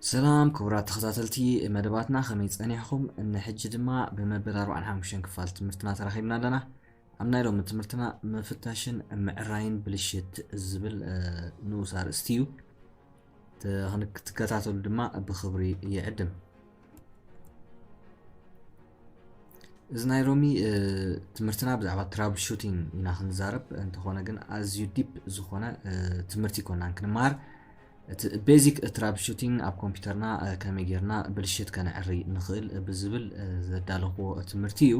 ሰላም ክቡራት ተኸታተልቲ መደባትና፣ ከመይ ጸኒሕኹም? ንሕጂ ድማ ብመበል ኣርባዓን ሓሙሽተን ክፋል ትምህርትና ተራኺብና ኣለና። ኣብ ናይ ሎሚ ትምህርትና ምፍታሽን ምዕራይን ብልሽት ዝብል ንኡስ ኣርእስቲ እዩ። ክትከታተሉ ድማ ብኽብሪ ይዕድም። እዚ ናይ ሎሚ ትምህርትና ብዛዕባ ትራብል ሹቲንግ ኢና ክንዛረብ። እንተኾነ ግን ኣዝዩ ዲፕ ዝኾነ ትምህርቲ ይኮናን ክንመሃር። እቲ ቤዚክ ትራብል ሹቲንግ ኣብ ኮምፒውተርና ከመይ ጌርና ብልሽት ከነዕሪ ንኽእል ብዝብል ዘዳለኽዎ ትምህርቲ እዩ።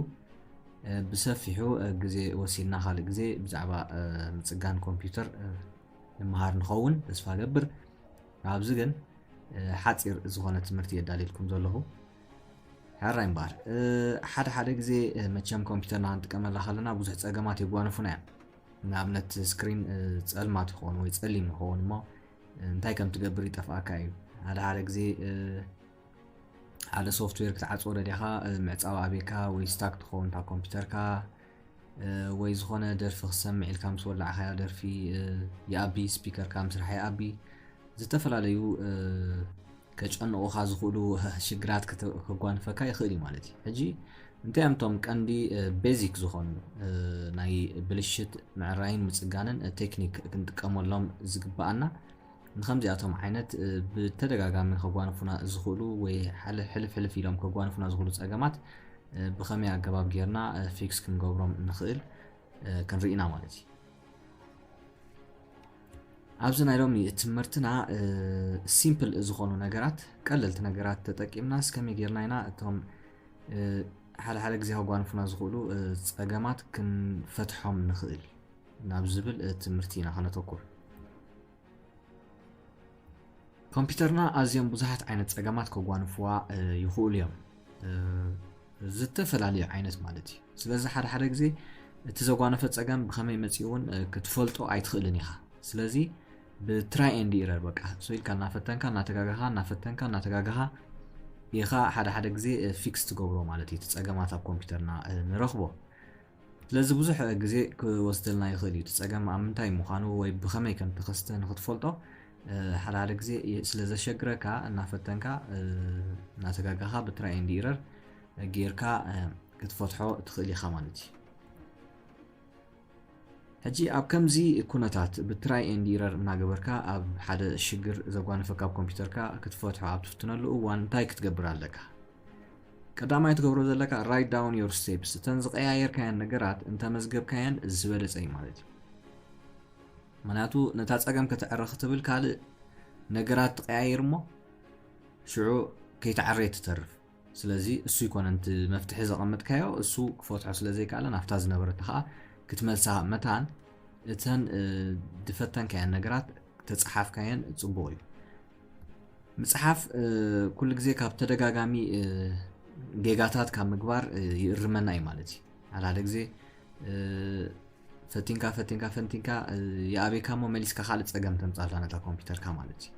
ብሰፊሑ ግዜ ወሲድና ካልእ ግዜ ብዛዕባ ምጽጋን ኮምፒውተር ንምሃር ንኸውን ተስፋ ገብር። ኣብዚ ግን ሓፂር ዝኾነ ትምህርቲ የዳልየልኩም ዘለኹ። ሕራይ እምበኣር ሓደ ሓደ ግዜ መቸም ኮምፒውተርና ክንጥቀመላ ከለና ብዙሕ ፀገማት የጓንፉና እዮም። ንኣብነት ስክሪን ፀልማት ይኸውን ወይ ፀሊም ይኸውን እሞ እንታይ ከም ትገብር ይጠፍኣካ እዩ። ሓደ ሓደ ግዜ ሓደ ሶፍትዌር ክትዓፅዎ ደሊኻ ምዕፃው ኣቤካ ወይ ስታክ ትኸውን እታ ኮምፒውተርካ ወይ ዝኾነ ደርፊ ክሰምዕ ኢልካ ምስ ወላዕኻያ ደርፊ ይኣቢ፣ ስፒከርካ ምስራሕ ይኣቢ፣ ዝተፈላለዩ ከጨንቑኻ ዝኽእሉ ሽግራት ከጓንፈካ ይኽእል እዩ ማለት እዩ። ሕጂ እንታይ እዮም እቶም ቀንዲ ቤዚክ ዝኾኑ ናይ ብልሽት ምዕራይን ምፅጋንን ቴክኒክ ክንጥቀመሎም ዝግበኣና? ንከምዚኣቶም ዓይነት ብተደጋጋሚ ከጓንፉና ዝኽእሉ ወይ ሕልፍ ሕልፍ ኢሎም ከጓንፉና ዝኽእሉ ፀገማት ብኸመይ ኣገባብ ጌርና ፊክስ ክንገብሮም ንኽእል ክንርኢ ኢና ማለት እዩ። ኣብዚ ናይ ሎሚ ትምህርትና ሲምፕል ዝኾኑ ነገራት፣ ቀለልቲ ነገራት ተጠቂምና እስከመይ ጌርና ኢና እቶም ሓደ ሓደ ግዜ ከጓንፉና ዝኽእሉ ፀገማት ክንፈትሖም ንኽእል ናብ ዝብል ትምህርቲ ኢና ከነተኩር። ኮምፒውተርና ኣዝዮም ብዙሓት ዓይነት ፀገማት ከጓንፍዋ ይኽእሉ እዮም። ዝተፈላለዩ ዓይነት ማለት እዩ። ስለዚ ሓደ ሓደ ግዜ እቲ ዘጓነፈ ፀገም ብኸመይ መፂኡ እውን ክትፈልጦ ኣይትኽእልን ኢኻ። ስለዚ ብትራይ ኤንድ ኢረር በቃ እሱ ኢልካ እናፈተንካ እናተጋጋኻ እናፈተንካ እናተጋጋኻ ኢኻ ሓደ ሓደ ግዜ ፊክስ ትገብሮ ማለት እዩ። እቲ ፀገማት ኣብ ኮምፒውተርና ንረኽቦ። ስለዚ ብዙሕ ግዜ ክወስደልና ይኽእል እዩ። እቲ ፀገም ኣብ ምንታይ ምዃኑ ወይ ብኸመይ ከም ተኸስተ ንክትፈልጦ ሓደ ሓደ ግዜ ስለ ዘሸግረካ እናፈተንካ እናተጋጋኻ ብትራይ ኤንድ ኢረር ጌርካ ክትፈትሖ ትኽእል ኢኻ ማለት እዩ። ሕጂ ኣብ ከምዚ ኩነታት ብትራይ ኤንድ ኢረር እናገበርካ ኣብ ሓደ ሽግር ዘጓነፈካ ኣብ ኮምፒውተርካ ክትፈትሖ ኣብ ትፍትነሉ እዋን እንታይ ክትገብር ኣለካ? ቀዳማይ ትገብሮ ዘለካ write down your steps፣ እተን ዝቀያየርካየን ነገራት እንተመዝገብካየን ዝበለጸ እዩ ማለት እዩ። ምክንያቱ ነታ ጸገም ከተዕረ ክትብል ካልእ ነገራት ትቀያይር እሞ ሽዑ ከይተዓረየ ትተርፍ። ስለዚ እሱ ይኮነን እቲ መፍትሒ ዘቐመጥካዮ፣ እሱ ክፈትሖ ስለ ዘይከኣለ ናብታ ዝነበረታ ከዓ ክትመልሳ መታን እተን ዝፈተንካየን ነገራት ተፀሓፍካየን ፅቡቕ እዩ። ምፅሓፍ ኩሉ ግዜ ካብ ተደጋጋሚ ጌጋታት ካብ ምግባር ይእርመና እዩ ማለት እዩ። ሓደ ሓደ ግዜ ፈቲንካ ፈቲንካ ፈንቲንካ ይኣበየካ እሞ መሊስካ ካልእ ፀገም ተምፃላ ነታ ኮምፒውተርካ ማለት እዩ።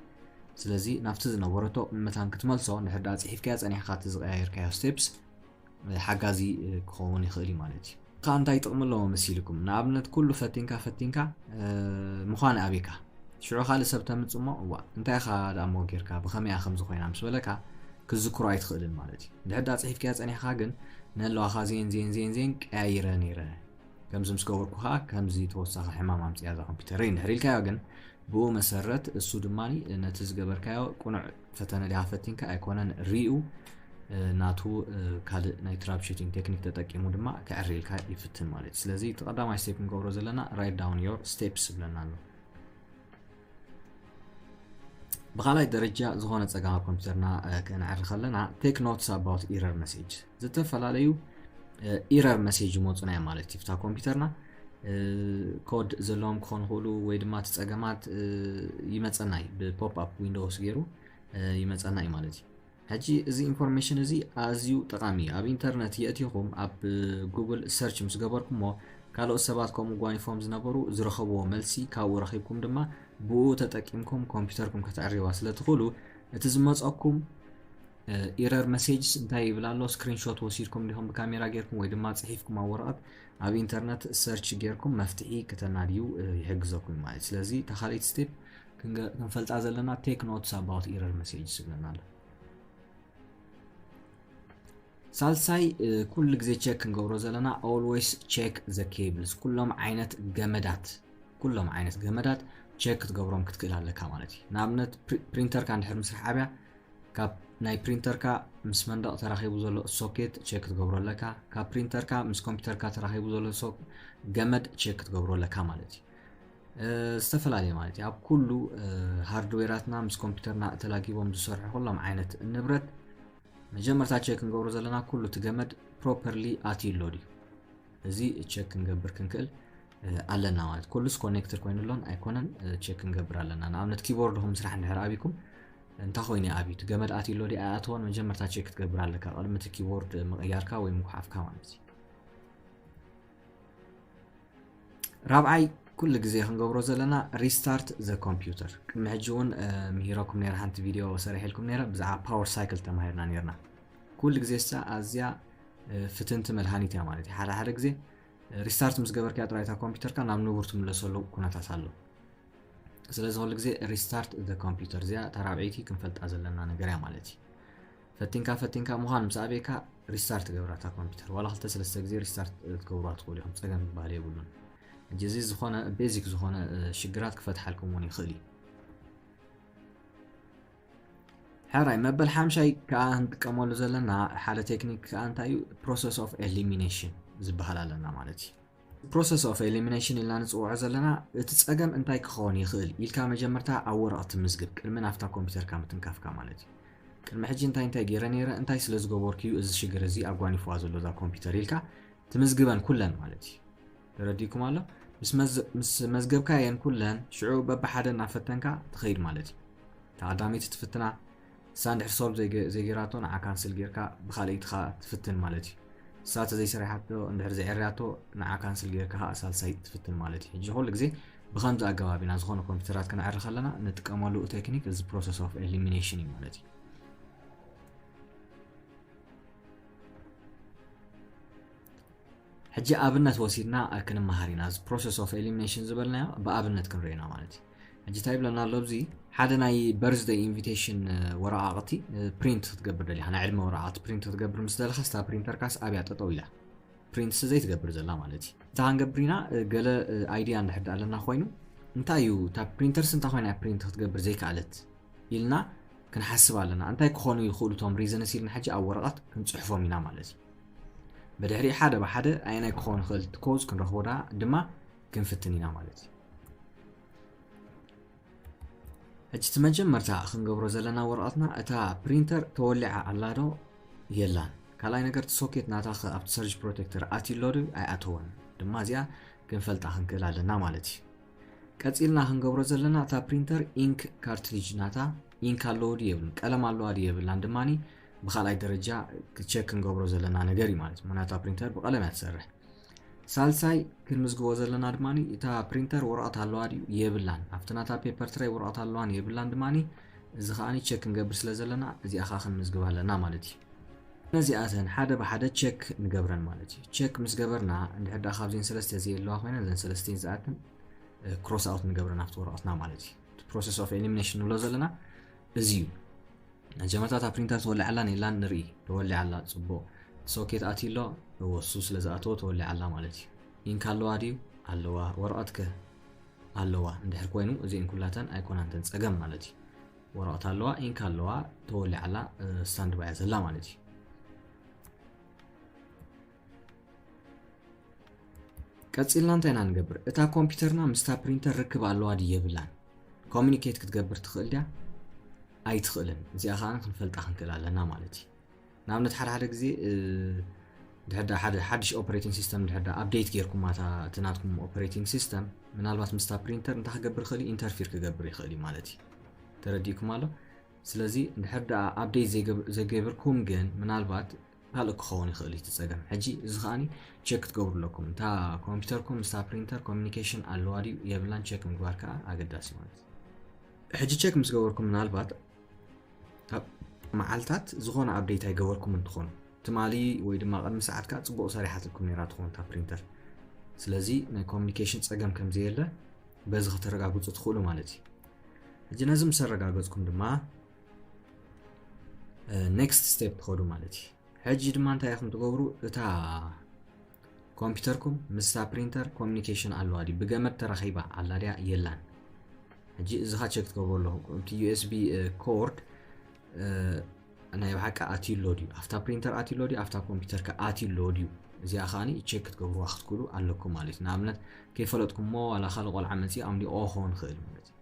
ስለዚ ናብቲ ዝነበረቶ መታን ክትመልሶ እንድሕር ደኣ ፅሒፍካዮ ፀኒሕካ እቲ ዝቀያየርካዮ ስቴፕስ ሓጋዚ ክኸውን ይኽእል እዩ ማለት እዩ። ከ እንታይ ጥቕሚ ኣለዎ መሲልኩም? ንኣብነት ኩሉ ፈቲንካ ፈቲንካ ምዃን ኣቤካ ሽዑ ካልእ ሰብ ተምጽእ እሞ እዋ እንታይ ኢኻ ደኣ እሞ ጌርካ ብኸመይ እያ ከምዚ ኮይና ምስ በለካ ክትዝክሮ ኣይትኽእልን ማለት እዩ። እንድሕር ደኣ ጽሒፍካያ ጸኒሕካ ግን ነለዋኻ ዜን ዜን ዜን ዜን ቀያይረ ነይረ ከምዚ ምስ ገበርኩ ከዓ ከምዚ ተወሳኺ ሕማም ኣምፅያ እዛ ኮምፒውተረይ እንድሕር ኢልካዮ ግን ብኡ መሰረት እሱ ድማ ነቲ ዝገበርካዮ ቅኑዕ ፈተነ ዲኻ ፈቲንካ ኣይኮነን ሪኡ ናቱ ካልእ ናይ ትራብል ሹቲንግ ቴክኒክ ተጠቂሙ ድማ ከዕርየልካ ይፍትን ማለት እዩ። ስለዚ እቲ ቀዳማይ ስቴፕ ንገብሮ ዘለና write down your steps ይብለና ኣሎ። ብካልኣይ ደረጃ ዝኾነ ፀገም ኣብ ኮምፒውተርና ከነዕሪ ከለና take notes about error message፣ ዝተፈላለዩ ኢረር መሴጅ ይመፁና እዮም ማለት እዩ። ብታ ኮምፒውተርና ኮድ ዘለዎም ክኾኑ ይኽእሉ ወይ ድማ እቲ ፀገማት ይመፀና እዩ ብፖፕ ኣፕ ዊንዶውስ ገይሩ ይመፀና እዩ ማለት እዩ። ሕጂ እዚ ኢንፎርሜሽን እዚ ኣዝዩ ጠቓሚ እዩ። ኣብ ኢንተርነት የእቲኹም ኣብ ጉግል ሰርች ምስ ገበርኩሞ ካልኦት ሰባት ከምኡ ጓኒፎም ዝነበሩ ዝረኸብዎ መልሲ ካብኡ ረኺብኩም ድማ ብኡ ተጠቂምኩም ኮምፒውተርኩም ከተዕርይዋ ስለ ትኽእሉ እቲ ዝመፀኩም ኢረር መሴጅስ እንታይ ይብል ኣሎ? ስክሪንሾት ወሲድኩም ዲኹም ብካሜራ ጌርኩም ወይ ድማ ጽሒፍኩም ኣብ ወረቐት ኣብ ኢንተርነት ሰርች ጌርኩም መፍትሒ ከተናድዩ ይሕግዘኩም ማለት እዩ። ስለዚ እታ ካልኣይቲ ስቴፕ ክንፈልጣ ዘለና take notes about error message ዝብለና ኣሎ። ሳልሳይ ኩሉ ግዜ check ክንገብሮ ዘለና always check the cables፣ ኩሎም ዓይነት ገመዳት ኩሎም ዓይነት ገመዳት check ክትገብሮም ክትክእል ኣለካ ማለት እዩ። ንኣብነት ፕሪንተርካ እንድሕር ምስራሕ ኣብያ ካብ ናይ ፕሪንተርካ ምስ መንደቕ ተራኺቡ ዘሎ socket check ክትገብሮ ኣለካ። ካብ ፕሪንተርካ ምስ ኮምፒውተርካ ተራኺቡ ዘሎ ገመድ check ክትገብሮ ኣለካ ማለት እዩ። ዝተፈላለየ ማለት እዩ። ኣብ ኩሉ ሃርድዌራትና ምስ ኮምፒውተርና ተላጊቦም ዝሰርሑ ኩሎም ዓይነት ንብረት መጀመርታ check ክንገብሮ ዘለና ኩሉ እቲ ገመድ properly ኣትዩ ኣሎ ድዩ? እዚ check ክንገብር ክንክእል ኣለና ማለት ኩሉስ connected ኮይኑ ኣሎን ኣይኮነን check ክንገብር ኣለና። ንኣብነት ኪቦርድኹም ምስራሕ እንድሕር ኣብይኩም እንታይ ኮይኑ ኣብዩ እቲ ገመድ ኣትዩ ኣሎ ድዩ ኣይኣተወን መጀመርታ check ክትገብር ኣለካ ቅድሚ እቲ ኪቦርድ ምቕያርካ ወይ ምጉሓፍካ ማለት እዩ። ራብዓይ ኩሉ ግዜ ክንገብሮ ዘለና restart the computer። ቅድሚ ሕጂ እውን ምሂረኩም ነይረ፣ ሓንቲ ቪድዮ ሰሪሐልኩም ነይረ፣ ብዛዕባ power cycle ተማሂርና ነይርና። ኩሉ ግዜ እሳ ኣዝያ ፍትንቲ መድሃኒት እያ ማለት እዩ። ሓደ ሓደ ግዜ restart ምስ ገበርካያ ጥራይ እታ ኮምፒውተርካ ናብ ንቡር ትምለሰሉ ኩነታት ኣሎ። ስለዚ ኩሉ ግዜ restart the computer እዚኣ እታ ራብዐይቲ ክንፈልጣ ዘለና ነገር እያ ማለት እዩ። ፈቲንካ ፈቲንካ ምዃን ምስ ኣበይካ restart ገብራ እታ ኮምፒውተር ዋላ ክልተ ሰለስተ ግዜ restart ክትገብሩዋ ትኽእሉ ኢኹም፣ ጸገም ዝበሃል የብሉን። ሕጂ እዚ ዝኾነ basic ዝኾነ ሽግራት ክፈትሓልኩም እውን ይኽእል እዩ። ሕራይ መበል ሓምሻይ ከዓ ክንጥቀመሉ ዘለና ሓደ ቴክኒክ ከዓ እንታይ እዩ? Process of elimination ዝበሃል ኣለና ማለት እዩ። Process of elimination ኢልና ንፅውዖ ዘለና እቲ ፀገም እንታይ ክኸውን ይኽእል ኢልካ መጀመርታ ኣብ ወረቐት ትምዝግብ ቅድሚ ናብታ ኮምፒውተርካ ምትንካፍካ ማለት እዩ። ቅድሚ ሕጂ እንታይ እንታይ ገይረ ነይረ እንታይ ስለ ዝገበርኩ እዩ እዚ ሽግር እዚ ኣጓኒፍዋ ዘሎ እዛ ኮምፒውተር ኢልካ ትምዝግበን ኩለን ማለት እዩ። ተረዲእኩም ኣሎ? ምስ መዝገብካየን ኩለን ሽዑ በብሓደ እናፈተንካ ትኸይድ ማለት እዩ። ተቐዳመይቲ ትፍትና እሳ እንድሕር solve ዘይገይራቶ ንዓ ካንስል ጌርካ ብካልኣይቲ ከዓ ትፍትን ማለት እዩ። እሳ ተዘይሰሪሓቶ እንድሕር ዘዕርያቶ ንዓ ካንስል ጌርካ ከዓ ሳልሳይ ትፍትን ማለት እዩ። ሕጂ ኩሉ ግዜ ብከምዚ ኣገባብ ኢና ዝኾነ ኮምፒውተራት ክነዕሪ ከለና ንጥቀመሉ ቴክኒክ እዚ process of elimination እዩ ማለት እዩ። ሕጂ ኣብነት ወሲድና ክንመሃር ኢና። እዚ process of elimination ዝበልናዮ ብኣብነት ክንሪኦ ኢና ማለት እዩ። ሕጂ እንታይ ይብለና ኣሎ ኣብዚ ሓደ ናይ birthday invitation ወረቓቕቲ print ክትገብር ደሊኻ ናይ ዕድመ ወረቓቕቲ print ክትገብር ምስ ደለኻ ስታ ፕሪንተርካስ ኣብያ ጠጠው ኢላ print ዘይትገብር ዘላ ማለት እዩ። እንታይ ክንገብር ኢና? ገለ idea እንድሕር ኣለና ኮይኑ እንታይ እዩ እታ ፕሪንተርስ እንታይ ኮይና print ክትገብር ዘይከኣለት ኢልና ክንሓስብ ኣለና። እንታይ ክኾኑ ይኽእሉ እቶም reasons ኢልና ሕጂ ኣብ ወረቐት ክንፅሕፎም ኢና ማለት እዩ። ብድሕሪኡ ሓደ ብሓደ ኣየናይ ክኸውን ይኽእል እቲ cause ክንረኽቦ ድማ ክንፍትን ኢና ማለት እዩ። ሕጂ እቲ መጀመርታ ክንገብሮ ዘለና ወረቐትና እታ ፕሪንተር ተወሊዓ ኣላ ዶ የላን? ካልኣይ ነገር እቲ ሶኬት ናታ ኣብቲ surge protector ኣትዩ ኣሎ ዶ ኣይኣተወን? ድማ እዚኣ ክንፈልጣ ክንክእል ኣለና ማለት እዩ። ቀፂልና ክንገብሮ ዘለና እታ ፕሪንተር ink cartridge ናታ ink ኣለዎ ድዩ የብሉን፣ ቀለም ኣለዋ ድዩ የብላን ድማ ብካልኣይ ደረጃ check ክንገብሮ ዘለና ነገር እዩ ማለት እዩ። ምክንያቱ እታ ፕሪንተር ብቀለም እያ ትሰርሕ። ሳልሳይ ክንምዝግቦ ዘለና ድማ እታ ፕሪንተር ወረቐት ኣለዋ ድዩ የብላን፣ ኣብቲ ናታ paper tray ወረቐት ኣለዋን የብላን ድማ እዚ ከዓ check ክንገብር ስለ ዘለና እዚኣ ከዓ ክንምዝግብ ኣለና ማለት እዩ። ነዚኣተን ሓደ ብሓደ check ንገብረን ማለት እዩ። Check ምስ ገበርና እንድሕር ደኣ ካብዚን ሰለስተ ዘየለዋ ኮይነን እዘን ሰለስተ ዝኣትን cross out ንገብረን ኣብቲ ወረቐትና ማለት እዩ። Process of elimination ንብሎ ዘለና እዚ እዩ። መጀመርታ እታ ፕሪንተር ተወሊዓ ኣላን የላን ንርኢ። ተወሊዓ ኣላ፣ ፅቡቕ። ሶኬት ኣትዩ ኣሎ፣ እወ እሱ ስለ ዝኣተወ ተወሊዓ ኣላ ማለት እዩ። ink ኣለዋ ድዩ? ኣለዋ። ወረቐት ከ? ኣለዋ። እንድሕር ኮይኑ እዚኤን ኩላተን ኣይኮናን ተን ፀገም ማለት እዩ። ወረቐት ኣለዋ፣ ink ኣለዋ፣ ተወሊዓ ኣላ፣ stand by እያ ዘላ ማለት እዩ። ቀፂልና እንታይ ኢና ንገብር? እታ ኮምፒውተርና ምስታ ፕሪንተር ርክብ ኣለዋ ድዩ የብላን? Communicate ክትገብር ትኽእል ድያ? ኣይትኽእልን። እዚኣ ከዓ ክንፈልጣ ክንክእል ኣለና ማለት እዩ። ንኣብነት ሓደ ሓደ ግዜ ድሕር ሓደ ሓድሽ operating system ድሕር update ጌርኩማ እቲ ናትኩም operating system ምናልባት ምስታ ፕሪንተር እንታይ ክገብር ይኽእል እዩ? Interfere ክገብር ይኽእል እዩ ማለት እዩ። ተረዲእኩም ኣሎ? ስለዚ ድሕር ደኣ update ዘይገብርኩም ግን ምናልባት ካልእ ክኸውን ይኽእል እዩ እቲ ፀገም። ሕጂ እዚ ከዓኒ check ክትገብሩ ኣለኩም። እታ ኮምፒውተርኩም ምስታ ፕሪንተር communication ኣለዋ ድዩ የብላን check ምግባር ከዓ ኣገዳሲ ማለት እዩ። ሕጂ check ምስ ገበርኩም ምናልባት ኣብ መዓልታት ዝኾነ update ኣይገበርኩም እንትኾኑ ትማሊ ወይ ድማ ቅድሚ ሰዓት ከዓ ፅቡቕ ሰሪሓትልኩም ነይራ ትኾን እታ ፕሪንተር። ስለዚ ናይ communication ፀገም ከምዘየለ በዚ ከተረጋግፁ ትኽእሉ ማለት እዩ። ሕጂ ነዚ ምስ ኣረጋገጽኩም ድማ next step ትኸዱ ማለት እዩ። ሕጂ ድማ እንታይ ኢኹም ትገብሩ? እታ ኮምፒውተርኩም ምስታ ፕሪንተር ኮሚኒኬሽን ኣለዋ ድዩ? ብገመድ ተራኺባ ኣላ ድያ የላን? ሕጂ እዚ ኻ ቸክ ትገብሩ ኣለኹም። እቲ ዩ ኤስ ቢ ኮርድ ናይ ብሓቂ ኣትዩ ኣሎ ድዩ? ኣብታ ፕሪንተር ኣትዩ ኣሎ ድዩ? ኣብታ ኮምፒውተር ከ ኣትዩ ኣሎ ድዩ? እዚኣ ከዓኒ ቸክ ክትገብሩዋ ክትክእሉ ኣለኩም ማለት እዩ። ንኣብነት ከይፈለጥኩሞ ዋላ ካልእ ቆልዓ መፂኡ ኣምሊቑ ክኸውን ይኽእል ማለት እዩ።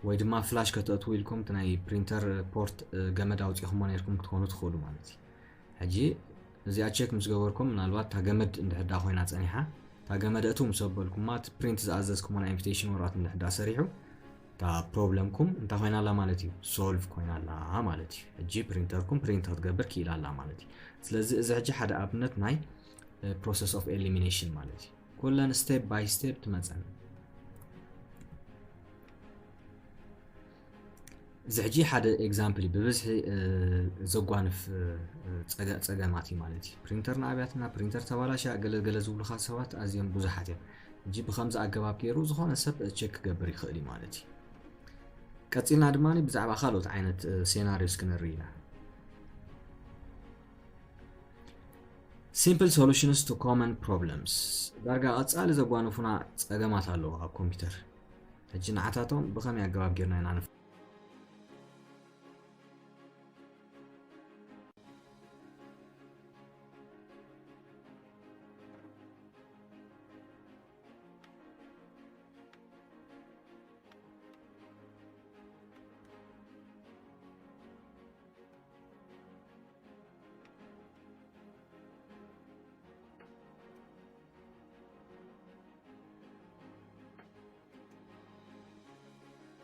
ወይ ድማ ፍላሽ ከተእትዉ ኢልኩም እቲ ናይ ፕሪንተር ፖርት ገመድ ኣውፂኹሞ ነርኩም ክትኮኑ ትኽእሉ ማለት እዩ። ሕጂ እዚኣ ቸክ ምስ ገበርኩም ምናልባት እታ ገመድ እንድሕር ኮይና ፀኒሓ እታ ገመድ እትው ምስ ኣበልኩማ እቲ ፕሪንት ዝኣዘዝኩሞ ናይ ኢንቪቴሽን ወረቐት እንድሕር ሰሪሑ እታ ፕሮብለምኩም እንታይ ኮይና ኣላ ማለት እዩ? ሶልቭ ኮይና ኣላ ማለት እዩ። ሕጂ ፕሪንተርኩም ፕሪንት ክትገብር ክኢላ ኣላ ማለት እዩ። ስለዚ እዚ ሕጂ ሓደ ኣብነት ናይ process of elimination ማለት እዩ። ኩለን step by step ትመፀን። እዚ ሕጂ ሓደ ኤግዛምፕል እዩ። ብብዝሒ ዘጓንፍ ፀገማት እዩ ማለት እዩ። ፕሪንተር ንኣብያትና ፕሪንተር ተባላሻ ገለ ገለ ዝብሉኻ ሰባት ኣዝዮም ብዙሓት እዮም። ሕጂ ብከምዚ ኣገባብ ገይሩ ዝኾነ ሰብ ቸክ ክገብር ይኽእል እዩ ማለት እዩ። ቀፂልና ድማ ብዛዕባ ካልኦት ዓይነት ሴናሪዮስ ክንርኢ ኢና። Simple solutions to common problems። ዳርጋ ቀፃሊ ዘጓንፉና ፀገማት ኣለዉ ኣብ ኮምፒውተር። ሕጂ ንዓታቶም ብኸመይ ኣገባብ ጌርና ኢና ንፍ